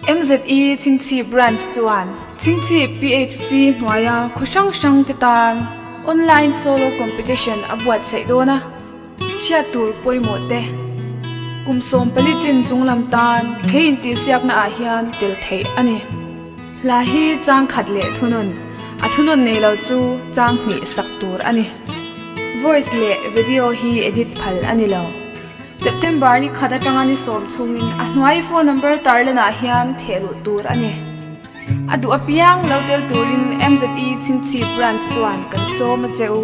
MZE Chhingchhip Branch chuan Chhingchhip PHC hnuaia khaw hrang hrang te tan Online Solo Competition a buatsaih dawn a, hriat tur pawimawh te kum 14 chin chunglam tan he intihsiakna ah hian tel theih a ni. Hla hi chang khat leh thunun, a thunun nei lo chu chang hnih sak tur a ni. Voice leh video hi edit phal a ni lo. September ni khat atanga ni sawm chhungin a hnuai phone number tarlanah hian theh luh tur a ni. A duh apiang lo tel turin MZE Chhingchhip Branch chuan kan sawm a che u.